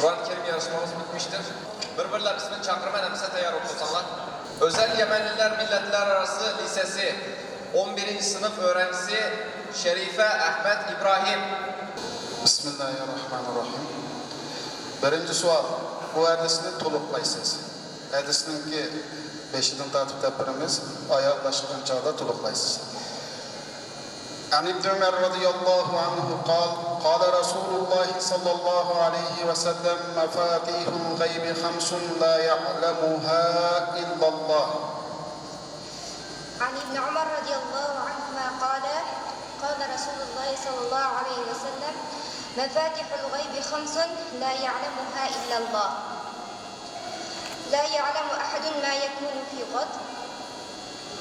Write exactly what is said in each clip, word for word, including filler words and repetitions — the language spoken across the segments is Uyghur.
Kur'an-ı Kerim yarışmamız bitmiştir. Bir-birler ismini çağırman, hepsi tayar olsunlar. Özel Yemenliler Milletler Arası Lisesi on birinci sınıf öğrencisi Şerife Ahmet İbrahim. بسم الله الرحمن الرحيم. بىرىنچى سوئال. بۇ ھەدىسنى تولۇقلايسىز. ھەدىسنىڭكى بېشىدىن تارتىپ دەپ بېرىمىز، ئاياغلاشقان چاغدا تولۇقلايسىز. عن ابن عمر رضي الله عنه قال: قال رسول الله صلى الله عليه وسلم: مفاتيح الغيب خمس لا يعلمها إلا الله. عن ابن عمر رضي الله عنهما قال: قال رسول الله صلى الله عليه وسلم: مفاتيح الغيب خمس لا يعلمها إلا الله. لا يعلم أحد ما يكون في غد،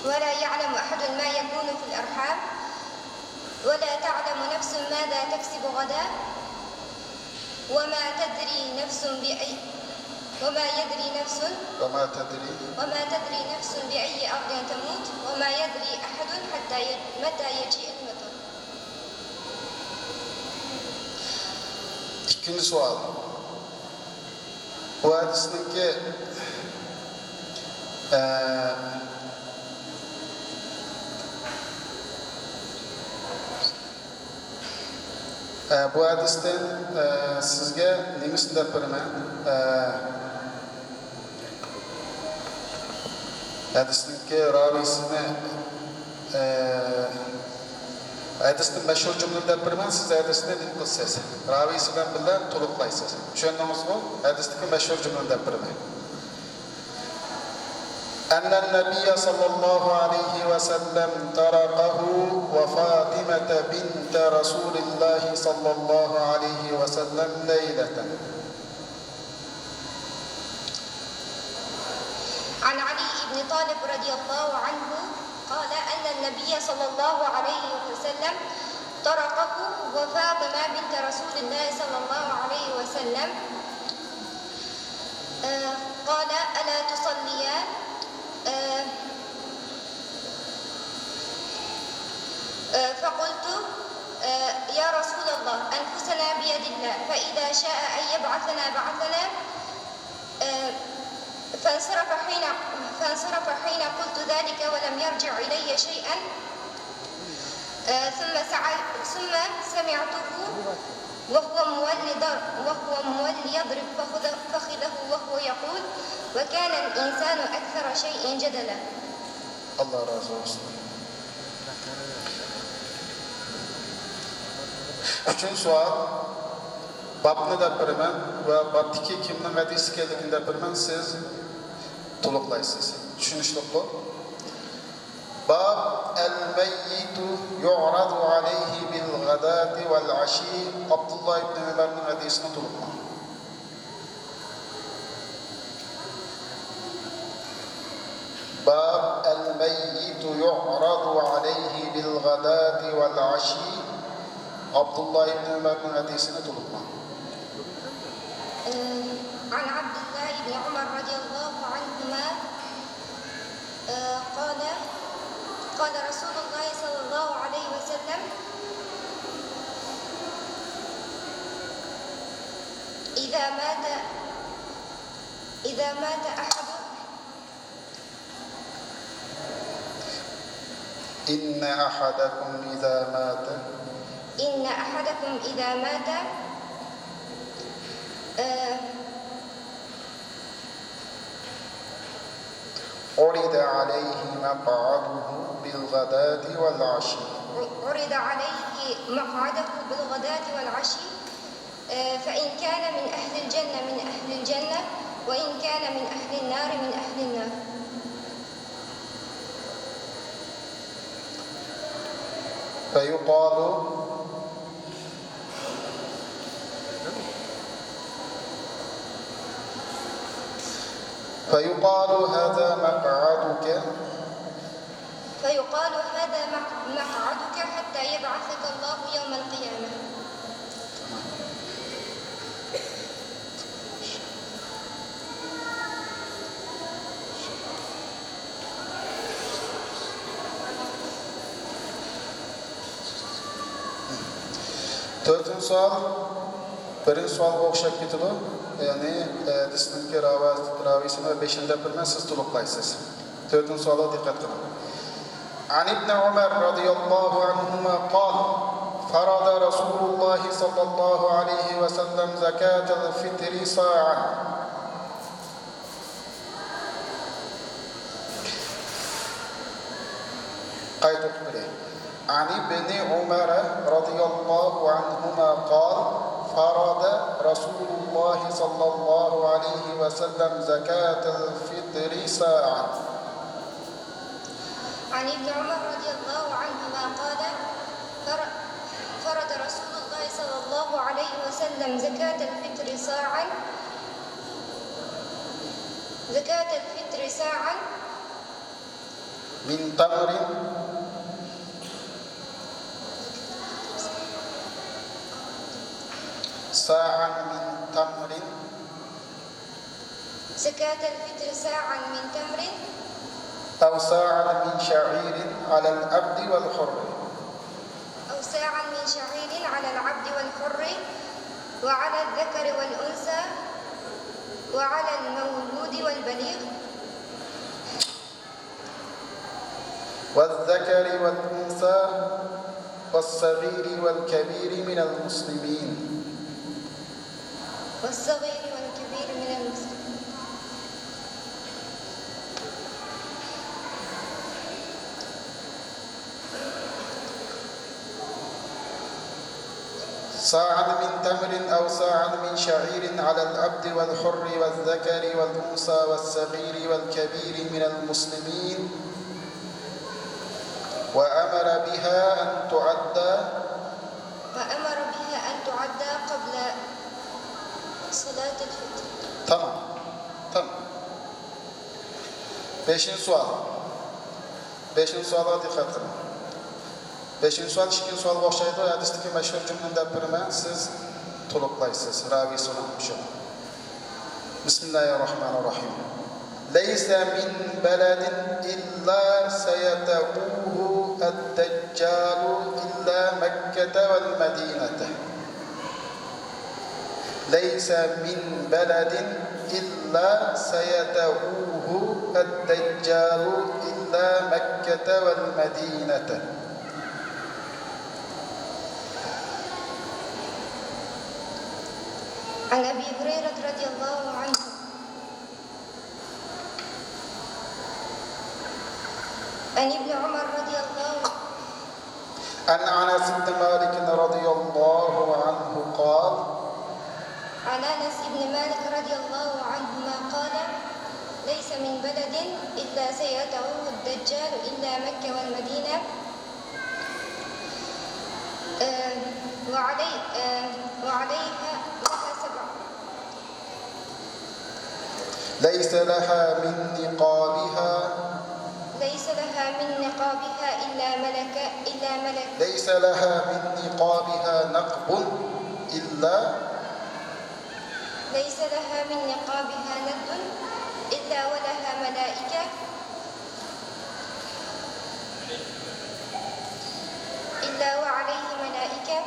ولا يعلم أحد ما يكون في الأرحام، ولا تعلم نفس ماذا تكسب غدا، وما تدري نفس بأي، وما يدري نفس، وما تدري، وما تدري نفس بأي أرض تموت، وما يدري أحد حتى ي-، متى يجيء المطر. ئىككىنچى سوئال. بۇ ھەدىسنىڭكى، ئە، ئە، بۇ ھەدىستىن، ئە، سىزگە نېمىسىنى دەپ بېرىمەن؟ ئە، ھەدىسنىڭكى راۋىيسىنى، ئە، ھەدىستىن مەشھۇر جۈملىنى دەپ بېرىمەن، سىز ھەدىسنى نېمە قىلىسىز؟ راۋىيسى بىلەن بىللە تولۇقلايسىز. چۈشەندىڭىزمۇ؟ ھەدىستىكى مەشھۇر جۈملىنى دەپ بېرىمەن. أن النبي صلى الله عليه وسلم طرقه وفاطمة بنت رسول الله صلى الله عليه وسلم ليلة. عن علي بن طالب رضي الله عنه قال أن النبي صلى الله عليه وسلم طرقه وفاطمة بنت رسول الله صلى الله عليه وسلم، آه، قال: ألا تصليان؟ آه، آه، فقلت: آه، يا رسول الله، أنفسنا بيد الله، فإذا شاء أن يبعثنا بعثنا. آه، فانصرف حين، فانصرف حين قلت ذلك ولم يرجع إلي شيئا. آه، ثم سع-، ثم سمعته وهو مول ضر-، وهو مول يضرب فخذ-، فخذه وهو يقول: وكان الإنسان أكثر شيء جدلا. ئاللا رازى بولسۇن. ئۈچىنچى سوئال. بابنى دەپ بېرىمەن ۋە بابتىكى كىمنىڭ ھەدىسى ئىكەنلىكىنى دەپ بېرىمەن، سىز تولۇقلايسىز. چۈشىنىشلىكقۇ؟ باب الميت يعرض عليه بالغداة والعشي. ئابدۇللا ئىبنى ئۆمەرنىڭ ھەدىسىنى تولۇقلاڭ. باب الميت يعرض عليه بالغداة والعشي. ئابدۇللا ئىبنى ئۆمەرنىڭ ھەدىسىنى تولۇقلاڭ. عن عبد الله بن عمر رضي الله عنهما، آه، قال، قال رسول الله صلى الله عليه وسلم: إذا مات، إذا مات أحد، إن أحدكم إذا مات. إن أحدكم إذا مات، آه، عرض عليه مقعده بالغداة والعشي. عرض عليه مقعده بالغداة والعشي، آه، فإن كان من أهل الجنة من أهل الجنة، وإن كان من أهل النار من أهل النار. فيقال، فيقال هذا مقعدك. فيقال هذا مق-، مقعدك حتى يبعثك الله يوم القيامة. تۆتىنچى سوئال. بىرىنچى سوئالغا ئوخشاپ كېتىدۇ. يەنى، ئە، ھەدىسنىڭكى راۋا-، راۋىسىنى ۋە بېشىنى دەپ بېرىمەن، سىز تولۇقلايسىز. تۆتىنچى سوئالغا دىققەت قىلىڭ. عن ابن عمر رضي الله عنهما قال: فرض رسول الله صلى الله عليه وسلم زكاة الفطر صاعا. قايتا ئوقۇپ بېرەي. عن ابن عمر رضي الله عنهما قال: فرض رسول الله صلى الله عليه وسلم زكاة الفطر صاعا. عن ابن عمر رضي الله عنهما قال: فر-، فرض رسول الله صلى الله عليه وسلم زكاة الفطر صاعا، زكاة الفطر صاعا من تمر، صاعا من تمر، زكاة الفطر صاعا من تمر، أو صاعا من شعير على العبد والحر. أو صاعا من شعير على العبد والحر وعلى الذكر والأنثى وعلى المولود والبليغ. والذكر والأنثى والصغير والكبير من المسلمين. والصغير والكبير من المسلمين. صاعا من تمر أو صاعا من شعير على العبد والحر والذكر والأنثى والصغير والكبير من المسلمين، وأمر بها أن تؤدى. وأمر بها أن تؤدى قبل صلاة الفطر. تمام. تمام. بەشىنچى سوئال. بەشىنچى سوئالغا دىققەت قىلىڭ. بەشىنچى سوئال ئىككىنچى سوئالغا ئوخشايدۇ. ھەدىستىكى مەشھۇر جۈملىنى دەپ بېرىمەن، سىز تولۇقلايسىز. راۋىسى ئۇنىڭ شۇ. بسم الله الرحمن الرحيم. ليس من بلد إلا سيطأه الدجال إلا مكة والمدينة. ليس من بلد إلا سيطأه الدجال إلا مكة والمدينة. عن أبي هريرة رضي الله عنه عن ابن عمر رضي الله عن أنس بن مالك رضي الله عنه قال: عن أنس بن مالك رضي الله عنهما قال: ليس من بلد إلا سيطأه الدجال إلا مكة والمدينة، آه، وعلي-، آه، وعليها لها سبع. ليس لها من نقابها. ليس لها من نقابها إلا ملك، إلا ملك. ليس لها من نقابها نقب إلا. ليس لها من نقابها ند إلا ولها ملائكة. إلا وعليه ملائكة.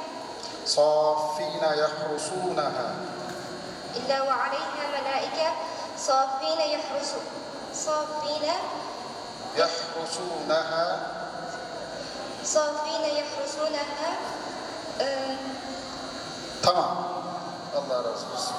صافين يحرسونها. إلا وعليها ملائكة صافين يحرس-، صافين يحرسونها. صافين يحرسونها. أم. تمام. الله razı olsun.